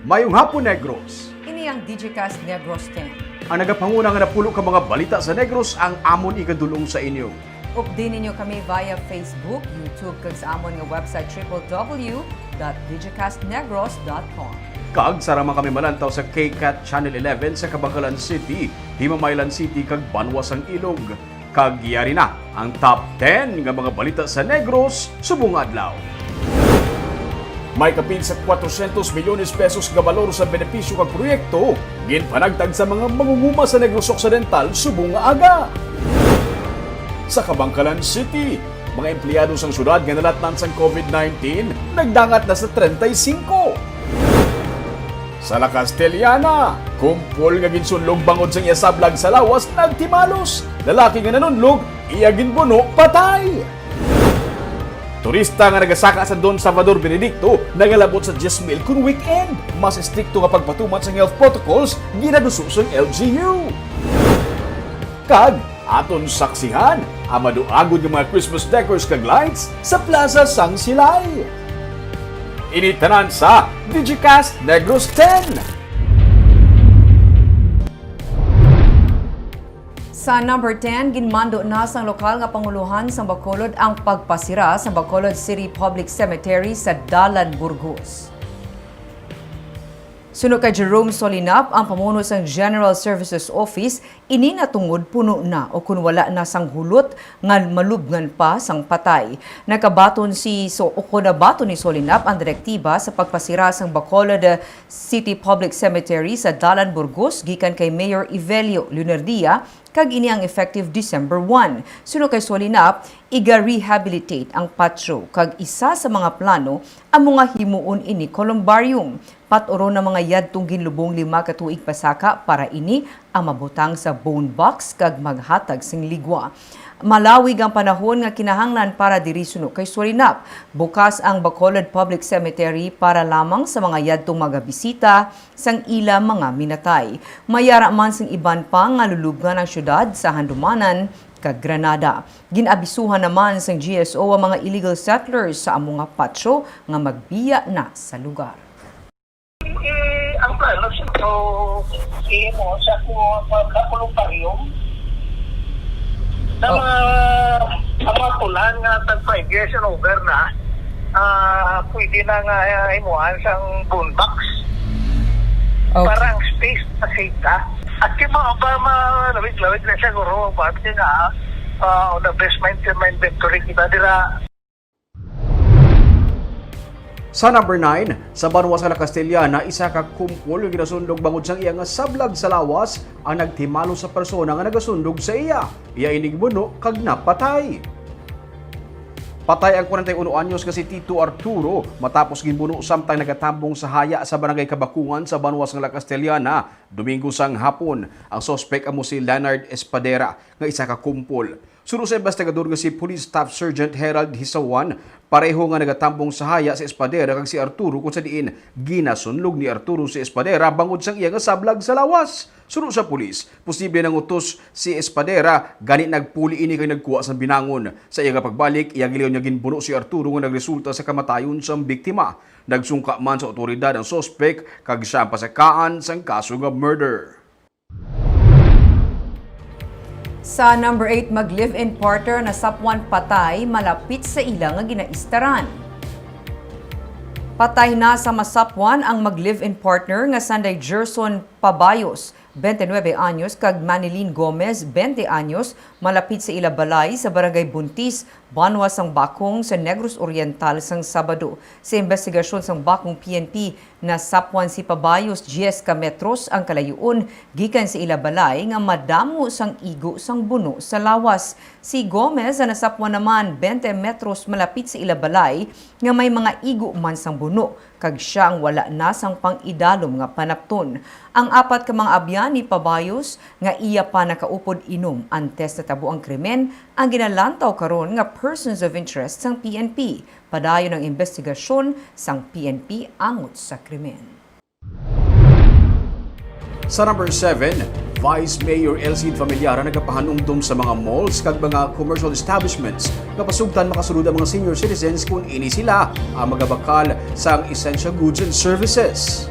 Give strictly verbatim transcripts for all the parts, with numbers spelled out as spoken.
Mayong hapon, Negros. Ini ang Digicast Negros ten. Ang nagapanguna nga napulo ka mga balita sa Negros ang amon igadulong sa inyo. Updi ninyo kami via Facebook, YouTube, kag sa amon nga website triple W dot digicastnegros dot com. Kag sarang man kami malantaw sa K cat Channel eleven sa Kabankalan City, Himamaylan City, kag Banwa sang Ilog. Kag yari na ang top ten nga mga balita sa Negros subong nga adlaw. May kapin sa kwatrocientos milyones pesos nga balor sa benepisyo kag proyekto ginpanagtag sa mga mangunguma sa Negros Occidental subong nga aga. Sa Kabankalan City, mga empleyado sang syudad nga nalatnan sang COVID nineteen nagdangat na sa treinta y cinco. Sa La Castellana, kumpol nga ginsunlog bangod sang iya sablag sa lawas nagtimalos. Lalaki nga nanunlog, iya ginbuno patay. Turista nga nagasaka sa Don Salvador Benedicto nagalabot sa diyes mil kon weekend. Mas estrikto nga pagpatuman sang health protocols ginaduso sang L G U. Kag aton saksihan ang maduagod nga mga Christmas decors kag lights sa Plaza sang Silay. Ini tanan sa Digicast Negros ten. Sa number ten, ginmando na sang lokal nga pangulohan sang Bacolod ang pagpasira sa Bacolod City Public Cemetery sa Dalan, Burgos. Suno kay Jerome Solinap, ang pamuno sang General Services Office, ini natungod puno na o kon wala na sang hulot nga malubngan pa sang patay. Nakabaton si so o kon nabaton ni Solinap ang direktiba sa pagpasira sang Bacolod City Public Cemetery sa Dalan, Burgos gikan kay Mayor Evelio Leonardia, kag ini ang effective December one. Suno kay Solinap, iga-rehabilitate ang patio kag isa sa mga plano amo nga himuon ini columbarium. Pat-uron ang mga yadtong ginlubong lima ka tuig pasaka para ini ang mabutang sa bone box kag maghatag sing ligwa. Malawig ang panahon nga kinahanglan para diri suno kay Solinap. Bukas ang Bacolod Public Cemetery para lamang sa mga yadtong magabisita sang ila mga minatay. Mayara man sing iban pa nga lulubngan ang syudad sa Handumanan kag Granada. Gin-abisuhan naman sang G S O ang mga illegal settlers sa amo nga patio nga magbiya na sa lugar. Eh, ang plano, siyempre, ihimo sa ku-, sa columbarium. Sa Oh. mga, ang mga pulahan nga tag five years and over na, ah, pwede na nga, ah, himuan sang bone box. Okay. Para ang space na safe na. At yung mga ba, malawig-lawig na siya, guro, bakit na, ah, on the best mind, mind inventory kita dira. Sa number nine, sa banwa sa La Castellana, isa ka kumpol nga ginasundog bangod sang iya nga sablag sa lawas ang nagtimalo sa persona nga nagasundog sa iya. Iya inig muno kag napatay. Patay ang kwarenta y uno anyos nga si Tito Arturo matapos ginbuno samtang nagatambong sa haya sa Barangay Kabakungan sa banwa sang La Castellana, Domingo sang hapon. Ang suspek amo si Leonard Espadera, nga isa ka kumpol. Suno sa investigador nga si Police Staff Sergeant Herald Hisawan, pareho nga nagatambong sa haya si Espadera kag si Arturo, kung sa diin ginasunlog ni Arturo si Espadera bangod sang iya nga sablag sa lawas. Suno sa pulis, posible nangutos si Espadera, gani nagpuli ini kag nagkuha sang binangon. Sa iya nga pagbalik, iya gilingaw nga ginbuno si Arturo nga nagresulta sa kamatayon sang biktima. Nagsungka man sa awtoridad ang suspek kag siya ang pasakaan sang kaso nga murder. Sa number eight, mag-live-in partner nasapwan patay malapit sa ila nga ginaistaran. Patay na sa masapwan ang mag-live-in partner nga sanday Gerson Pabayos, twenty-nine anyos, kag Manilyn Gomez, twenty anyos, malapit sa ila balay sa Barangay Buntis, Banwa sang Bakong sa Negros Oriental sang Sabado. Sa imbestigasyon sang Bakong P N P, nasapwan si Pabayos diyes ka metros ang kalayuon gikan sa ila balay nga madamo sang igo sang buno sa lawas. Si Gomez ang nasapwan naman twenty metros malapit sa ila balay nga may mga igo man sang buno, kag sia ang wala na sang pang-idalom nga panapton. Ang apat ka mga abyan ni Pabayos nga iya pa nakaupod inom antes natabo ang krimen ang ginalantaw karon nga persons of interest sang P N P. Padayon ang imbestigasyon sang P N P angot sa krimen. Sa number seven, Vice Mayor Elcid Familiara nagapahanumdom sa mga malls kag mga commercial establishments nga pasugtan makasulod ang mga senior citizens kon ini sila ang magabakal sang essential goods and services.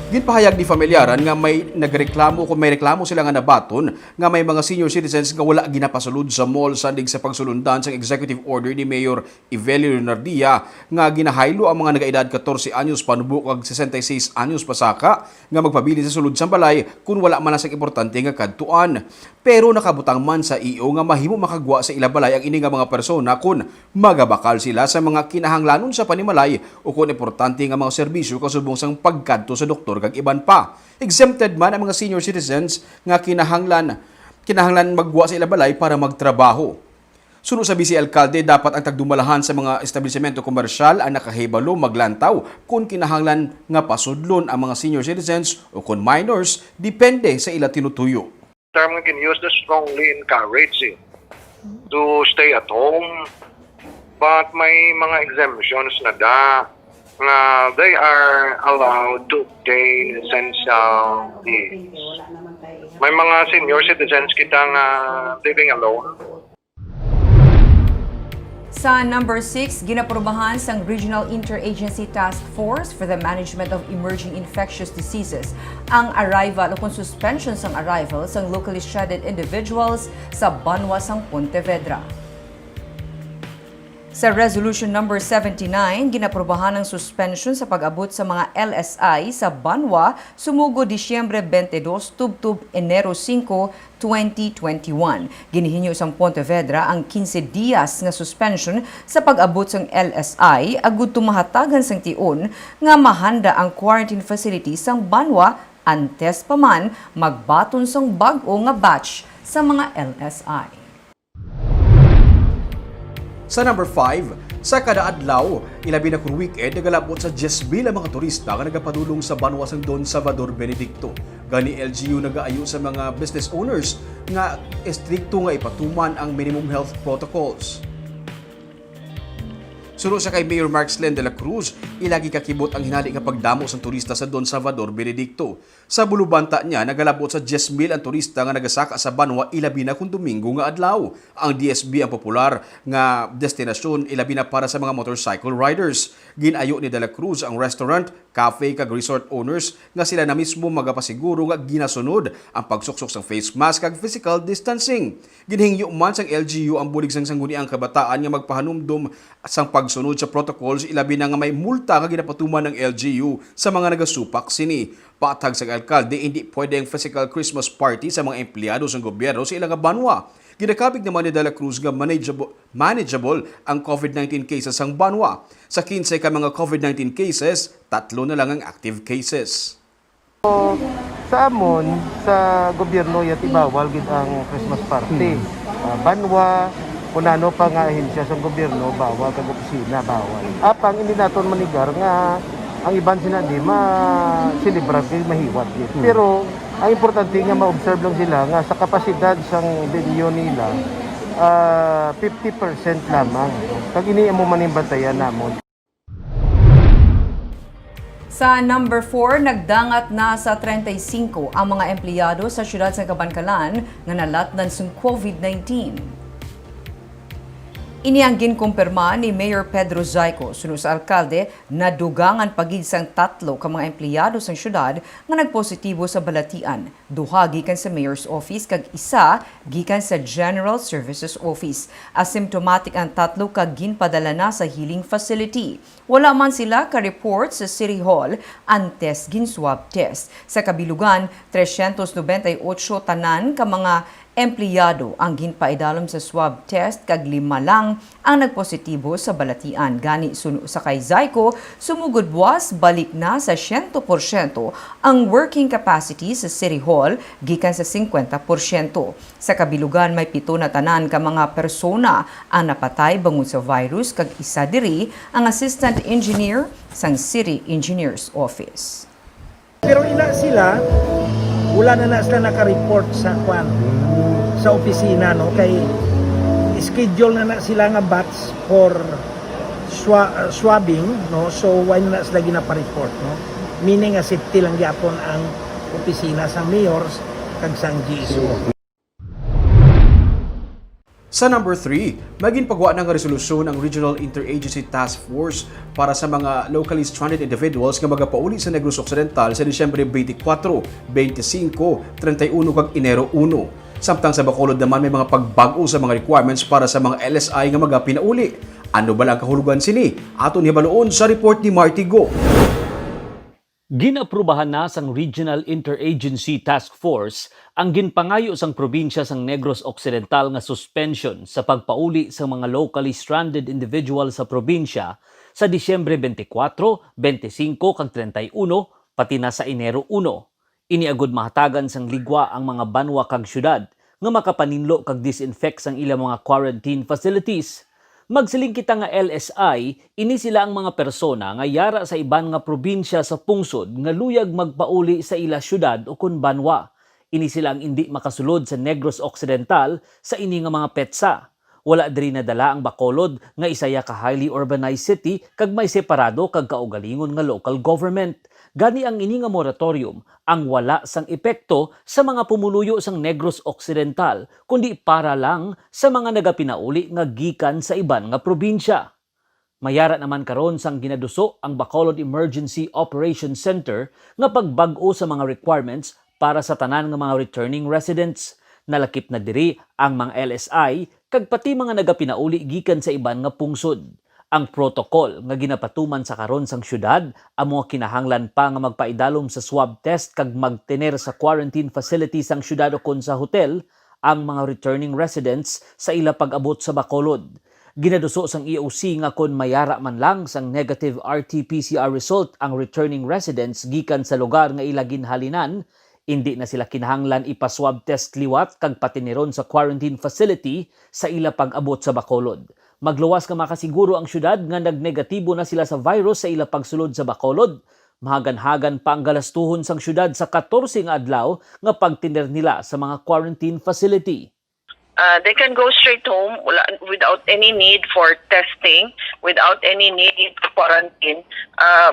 Ginpahayag ni Familiaran nga may nagreklamo kung may reklamo sila nga nabaton nga may mga senior citizens nga wala ginapasulod sa mall sandig sa pagsulundan sang executive order ni Mayor Evelio Leonardia nga ginahaylo ang mga nagaedad katorse anyos panubo kag sesenta y seis anyos pasaka nga magpabilin sa sulod sang balay kun wala man lang sang importante nga kadtuan. Pero nakabutang man sa E O nga mahimo makagwa sa ila balay ang ini nga mga persona kon magabakal sila sa mga kinahanglanon sa panimalay o kon importante nga mga serbisyo kasubong sang pagkadto sa doktor kag iban pa. Exempted man ang mga senior citizens nga kinahanglan kinahanglan magwa sa ila balay para magtrabaho. Suno sa Vice Alkalde, dapat ang tagdumalahan sa mga establisemento komersyal ang nakahibalo maglantaw kon kinahanglan nga pasudlon ang mga senior citizens o kon minors, depende sa ila tinutuyo. Term nga gin-use na strongly encourage, eh, to stay at home. But may mga exemptions na da nga they are allowed to obtain essential needs. May mga senior citizens kita nga living alone. Sa number six, ginaprubahan sang Regional Interagency Task Force for the Management of Emerging Infectious Diseases ang arrival o kon suspension sang arrival sang locally stranded individuals sa banwa sang Pontevedra. Sa Resolution Number seventy-nine, ginaprubahan ang suspension sa pag-abot sa mga L S I sa banwa sumugod Disyembre twenty-two tubtob Enero singko, twenty twenty-one. Ginhinyo sang Pontevedra ang quince dias nga suspension sa pag-abot sang L S I agud to mahatagan sang tion nga mahanda ang quarantine facility sang banwa antes pa man magbaton sang bag-o nga batch sa mga L S I. Sa number five, sa kada adlaw, ilabi na kon weekend, nagalabot sa diyes mil ang mga turista nga nagapadulong sa banwa sang Don Salvador Benedicto. Gani, L G U nagaayo sa mga business owners nga estrikto nga ipatuman ang minimum health protocols. Suno sa kay Mayor Mark Slen de la Cruz, ila gikakibot ang hinali nga pagdamo sang turista sa Don Salvador Benedicto. Sa bulubanta niya, nagalabot sa diyes mil ang turista nga nagasaka sa banwa, ilabi na kon Domingo nga adlaw. Ang D S B ang popular nga destinasyon, ilabi na para sa mga motorcycle riders. Gin-ayo ni De La Cruz ang restaurant, cafe, kag resort owners nga sila na mismo magapasiguro nga ginasunod ang pagsuksok sang face mask kag physical distancing. Ginhingyo man sang L G U ang bulig sang Sangguniang Kabataan nga magpahanumdom sang pagsunod sa protocols, ilabi na nga may multa nga ginapatuman ng L G U sa mga nagasupak sini. Patag sang alkalde, indi pwede ang physical Christmas party sa mga empleyado sang gobyerno sa ila nga banwa. Ginakabig naman ni De La Cruz nga manageable, manageable ang covid nineteen cases sang banwa. Sa quince ka mga covid nineteen cases, tatlo na lang ang active cases. Sa amon, sa gobyerno, yati bawal gid ang Christmas party. Hmm. Ah, banwa, kung ano pa nga ahensya sa gobyerno, bawal kag opisina, bawal. Apang hindi naton manigar nga ang iban sina di ma-celebrar kay mahiwat gid. Hmm. Pero ang importante nga ma-observe lang sila nga sa kapasidad sang venue nila, ah, fifty percent lamang. Kag ini amo man ang bantayan namon. Sa number four, nagdangat na sa treinta y cinco ang mga empleyado sa siyudad sa Kabankalan nga nalatnan sang covid nineteen. Ini ang ginkumpirma ni Mayor Pedro Zayco. Suno sa alkalde, nadugangan pa gid sang tatlo ka mga empleyado sang siyudad nga nagpositibo sa balatian. Duha gikan sa mayor's office kag isa gikan sa General Services Office. Asymptomatic ang tatlo kag ginpadala na sa healing facility. Wala man sila ka-report sa City Hall antes gin-swab test. Sa kabilugan, trescientos noventa y ocho tanan ka mga empleyado ang ginpaidalom sa swab test kag lima lang ang nagpositibo sa balatian. Gani, suno sa kay Zayco, sumugod buwas, balik na sa siyento porsyento ang working capacity sa City Hall gikan sa singkwenta porsyento. Sa kabilugan, may pito na tanan ka mga persona ang napatay bangod sa virus, kag isa diri ang assistant engineer sang City Engineer's Office. Pero ina sila, wala na na sila naka-report sa kwan, sa opisina, no? Kay schedule na na sila nga batch for swa-, swabbing, no? So, why na na sila ginapa-report, no? Meaning nga safety lang gyapon ang opisina sang mayor kag sang G S O. Sa number three, may ginpagwa na nga resolusyon ang Regional Interagency Task Force para sa mga locally stranded individuals nga magapauli sa Negros Occidental sa Disyembre twenty-four, twenty-five, treinta y uno kag Enero uno. Samtang sa Bacolod naman, may mga pagbag-o sa mga requirements para sa mga L S I nga magapinauli. Ano bala ang kahulugan sini? Aton hibaluon sa report ni Marty Go. Ginaprubahan na sang Regional Interagency Task Force ang ginpangayo sang probinsya sang Negros Occidental nga suspension sa pagpauli sang mga locally stranded individual sa probinsya sa Disyembre twenty-four, twenty-five, kag treinta y uno, pati na sa Enero uno. Ini agud mahatagan sang ligwa ang mga banwa kag syudad nga makapaninlo kag disinfect sang ilang mga quarantine facilities. Magsiling kita nga L S I, ini sila ang mga persona nga yara sa iban nga probinsya sa pungsod nga luyag magpauli sa ila syudad ukon banwa. Ini sila ang indi makasulod sa Negros Occidental sa ini nga mga petsa. Wala diri nadala ang Bacolod nga isa ya ka highly urbanized city kag may separado kag kaugalingon nga local government. Gani ang ini nga moratorium ang wala sang epekto sa mga pumuluyo sang Negros Occidental, kundi para lang sa mga nagapinauli nga gikan sa iban nga probinsya. Mayara naman karon sang ginaduso ang Bacolod Emergency Operations Center nga pagbag-o sa mga requirements para sa tanan nga mga returning residents. Nalakip na diri ang mga L S I kag pati mga nagapinauli gikan sa iban nga pungsod. Ang protocol nga ginapatuman sa karon sang syudad amo nga kinahanglan pa nga magpaidalom sa swab test kag magtener sa quarantine facility sang syudad ukon sa hotel ang mga returning residents sa ila pag-abot sa Bacolod. Ginaduso sang E O C nga kon mayara man lang sang negative R T P C R result ang returning residents gikan sa lugar nga ila ginhalinan, indi na sila kinahanglan ipa-swab test liwat kag patineron sa quarantine facility sa ila pag-abot sa Bacolod. Magluwas nga makasiguro ang syudad nga nagnegatibo na sila sa virus sa ila pagsulod sa Bacolod, mahaganhagan pa ang galastuhon sang syudad sa katorse nga adlaw nga pagtener nila sa mga quarantine facility. Uh, they can go straight home wala, without any need for testing, without any need for quarantine. Uh,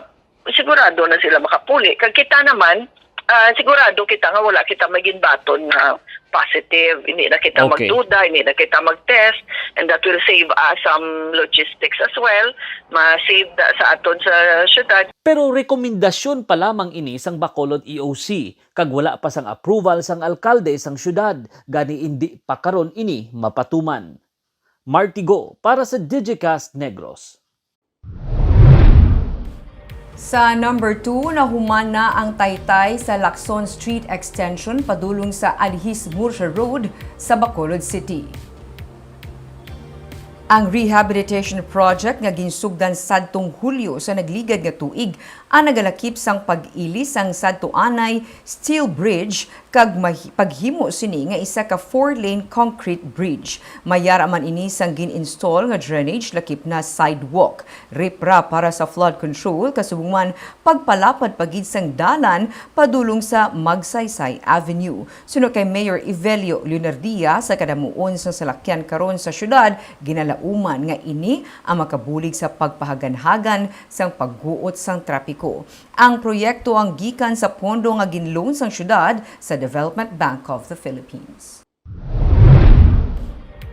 sigurado na sila makapuli. Kag kita naman, uh, sigurado kita nga wala kita maginbaton nga positive. Hindi na kita Okay. magduda, hindi na kita mag-test, and that will save us some logistics as well. Ma-save na sa aton sa syudad. Pero rekomendasyon pa lamang ini sang Bacolod E O C, kag wala pa sang approval sang alkalde sang syudad, gani indi pa karon ini mapatuman. Martigo para sa Digicast Negros. Sa number two, nahuman na ang taytay sa Lacson Street Extension padulong sa Alhis Murcia Road sa Bacolod City. Ang rehabilitation project nga ginsugdan sadtong Hulyo sa nagligad nga tuig ang nagalakip sang pag-ili sang sadto anay steel bridge kag mahi-, paghimo sini nga isa ka four-lane concrete bridge. Mayara man ini sang gin-install nga drainage, lakip na sidewalk, riprap para sa flood control, kasubong man pagpalapad pa gid sang dalan padulong sa Magsaysay Avenue. Suno kay Mayor Evelio Leonardia, sa kadamuon sang salakyan karon sa syudad, ginalauman nga ini ang makabulig sa pagpahaganhagan sang pagguot sang trapiko. Ang proyekto ang gikan sa pondo nga gin-loan sang syudad sa Development Bank of the Philippines.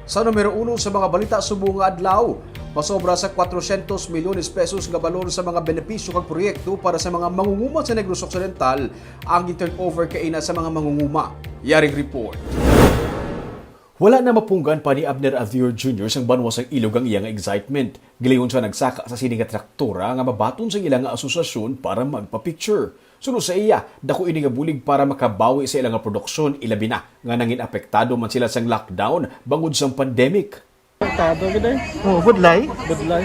Sa numero uno sa mga balita subong nga adlaw, masobra sa kwatrocientos milyones pesos nga balor sa mga benepisyo kag proyekto para sa mga mangunguma sa Negros Occidental ang gin-turnover kaina sa mga mangunguma. Yaring report. Wala na mapunggan pa ni Abner Avior Junior sang banwa sang Ilog ang iya nga excitement. Gilingon siya nagsaka sa sini nga traktora nga mabaton sang ila nga asosasyon para magpa-picture. Suno sa iya, dako ini nga bulig para makabawi sa ila nga produksyon, ilabi na nga nangin apektado man sila sang lockdown bangod sang pandemic. Apektado gid eh. Oh, budlay? Budlay.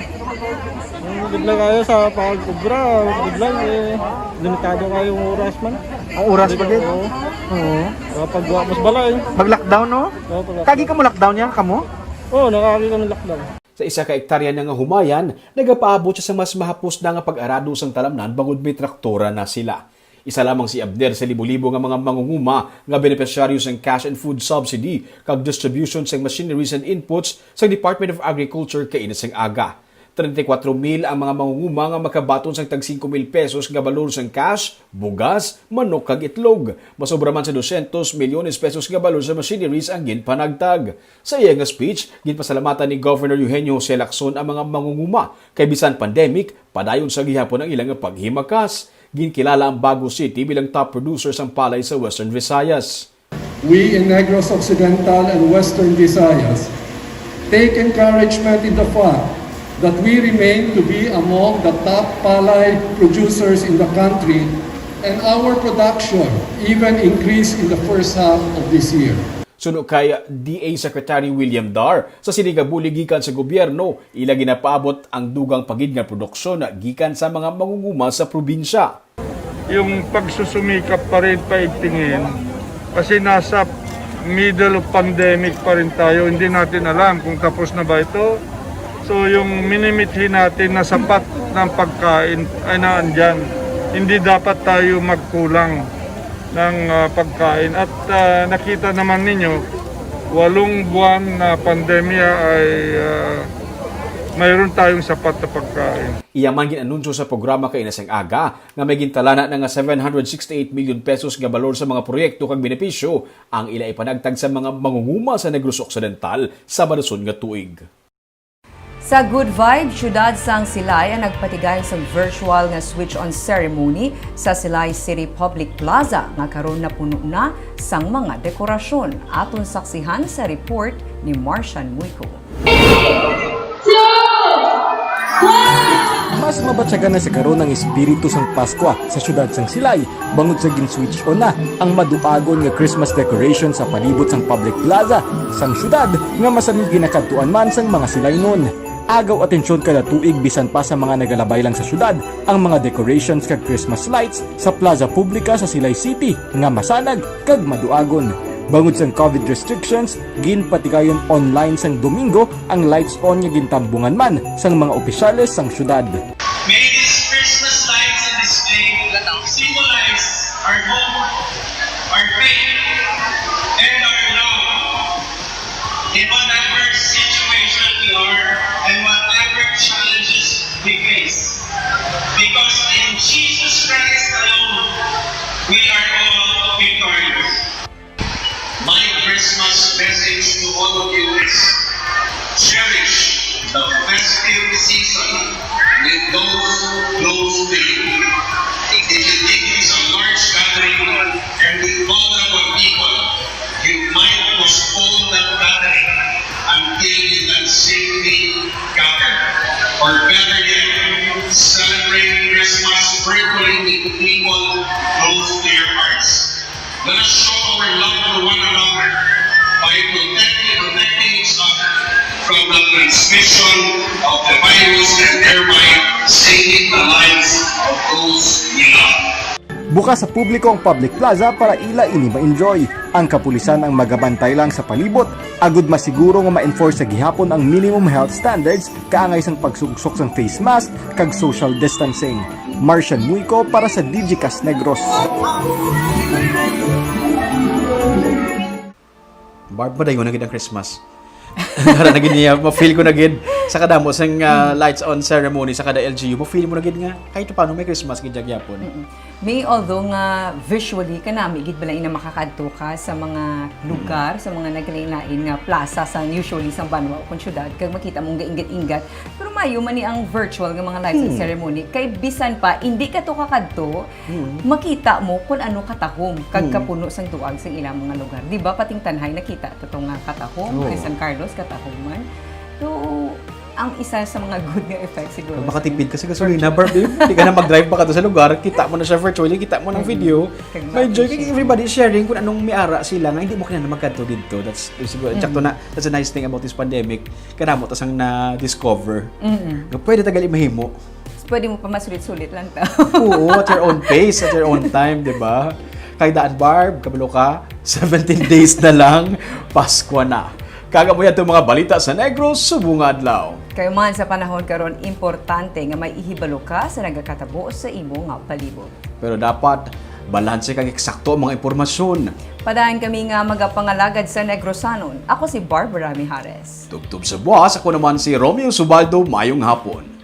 Ang budlay kayo sa pag-obra, budlay eh. Limitado kayo ang oras man. Ang oras pa gid? Oo. Oo. Kapag wa mas balay. Mag-lockdown, no? Oo, pag- Kagi ka mo lockdown niya, kamo? Oo, nakagi kami lockdown. Sa isa ka ektarya na nga humayan, nagapaabot siya sa mas mahapos na nga pag-arado sang talamnan bangod may traktora na sila. Isa lamang si Abner sa libo-libo nga mga mangunguma nga benepisyaryo sang cash and food subsidy kag distribution sang machineries and inputs sa Department of Agriculture kaina sang aga. Treinta y cuatro mil ang mga mangunguma nga makabaton sang tag singko mil pesos nga balor sang cash, bugas, manok kag itlog. Masobra man sa dosyentos milyones pesos nga balor sa machineries ang ginpanagtag. Sa iya nga speech, ginpasalamatan ni Governor Eugenio Jose Lacson ang mga mangunguma kay bisan pandemic, padayon sa gihapon ang ilang paghimakas. Ginkilala ang Bago City bilang top producer sang palay sa Western Visayas. We in Negros Occidental and Western Visayas take encouragement in the fact that we remain to be among the top palay producers in the country, and our production even increased in the first half of this year. Suno kay D A Secretary William Dar, sa sini nga bulig gikan sa gobyerno, ila ginapaabot ang dugang pa gid nga produksyon gikan sa mga mangunguma sa probinsya. Yung pagsusumikap pa rin paigtingin kasi nasa middle of pandemic pa rin tayo. Hindi natin alam kung tapos na ba ito. So yung minimithi natin na sapat ng pagkain ay naandyan. Hindi dapat tayo magkulang ng ah, pagkain. At ah, nakita naman ninyo, walong buwan na pandemya ay ah, mayroon tayong sapat na pagkain. Iya man gin-anunsyo sa programa kaina sang aga nga may gintalana na nga seven hundred sixty-eight million pesos nga balor sa mga proyekto kag benepisyo ang ila ipanagtag sa mga mangunguma sa Negros Occidental sa maluson nga tuig. Sa Good Vibe, siyudad sang Silay ang nagpatigayang sang virtual nga switch-on ceremony sa Silay City Public Plaza nga karon napuno na sang mga dekorasyon. Aton saksihan sa report ni Marcian Muico. Mas mabatyagan na sa karon ang espiritu sang Paskwa sa siyudad sang Silay bangod sa gin-switch on na ang maduagon nga Christmas decoration sa palibot sang public plaza sang siyudad nga masami ginakadtuan man sang mga Silaynon. Agaw atensyon kada tuig bisan pa sa mga nagalabay lang sa siyudad ang mga decorations kag Christmas lights sa plaza publika sa Silay City nga masanag kag maduagon. Bangod sang COVID restrictions, ginpatigayon online sang Domingo ang lights on nga gintambungan man sang mga opisyales sang syudad. May these Christmas lights and display symbolize our hope, our faith, and our love in whatever situation we are and whatever challenges we face. Because in Jesus Christ alone, we are all victorious. My Christmas message to all of you is cherish the festive season with those close to you. If you think it's a large gathering and with vulnerable people, you might postpone that gathering until you can safely gather. Or better yet, celebrate Christmas virtually with people close to your hearts. Let us show our love for one another by protecting, protecting each other from the transmission of the virus and thereby saving the lives of those we love. Bukas sa publiko ang public plaza para ila ini ma-enjoy. Ang kapulisan ang magabantay lang sa palibot, agud masiguro nga ma-enforce sa gihapon ang minimum health standards kaangay sang pagsuksok sang face mask kag social distancing. Marcian Muico para sa Digicast Negros. Barb, madayon na gid ang Christmas. Nara na gid niya, ma-feel ko na gid sa kadamo sang ah, lights on ceremony sa kada L G U. Ma-feel mo na gid nga kahit paano may Christmas gid gyapon. Mm-mm. May although nga visually kanami gid bala ina makakadto ka sa mga lugar, sa mga nagkalain-lain nga plaza sa usually sa banwa o kon syudad kag makita mong gainggat-inggat. Pero mayo man ni ang virtual nga mga lights on ceremony kay bisan pa indi ka to kakadto, makita mo kung ano katahom kag kapuno sang duag sang ilang mga lugar. Di ba, pating tanhay nakita to, to nga katahom, Oo. Kay San Carlos katahom man. So, ang isa sa mga good nga effect siguro. Pag makatipid ka sa gasolina, Barb, eh. Hindi ka na mag-drive pa ka sa lugar, kita mo na siya virtually, kita mo ng video. Kag ma-appreciate mo. May joy, kay everybody sharing kung anong may ara sila nga hindi mo kinahanglan magkadto dito. That's, siguro, mm-hmm. That's a nice thing about this pandemic. Kadamo ta sang na-discover. Mm-hmm. Nga pwede tagali mahimo. Pwede mo pa masulit-sulit lang ta. Oo, at your own pace, at your own time, di ba? Kay daan, Barb, kabalo ka, seventeen days na lang, Pasko na. Kag amo yadto mga balita sa Negros subong nga adlaw. Kay man sa panahon karon, importante nga may ihibalo ka sa nagakatabo sa imo nga palibot. Pero dapat balanse kag eksakto ang mga impormasyon. Padayon kami nga magapangalagad sa Negrosanon. Ako si Barbara Mijares. Tubtob sa buwas, ako naman si Romeo Subaldo. Mayong hapon.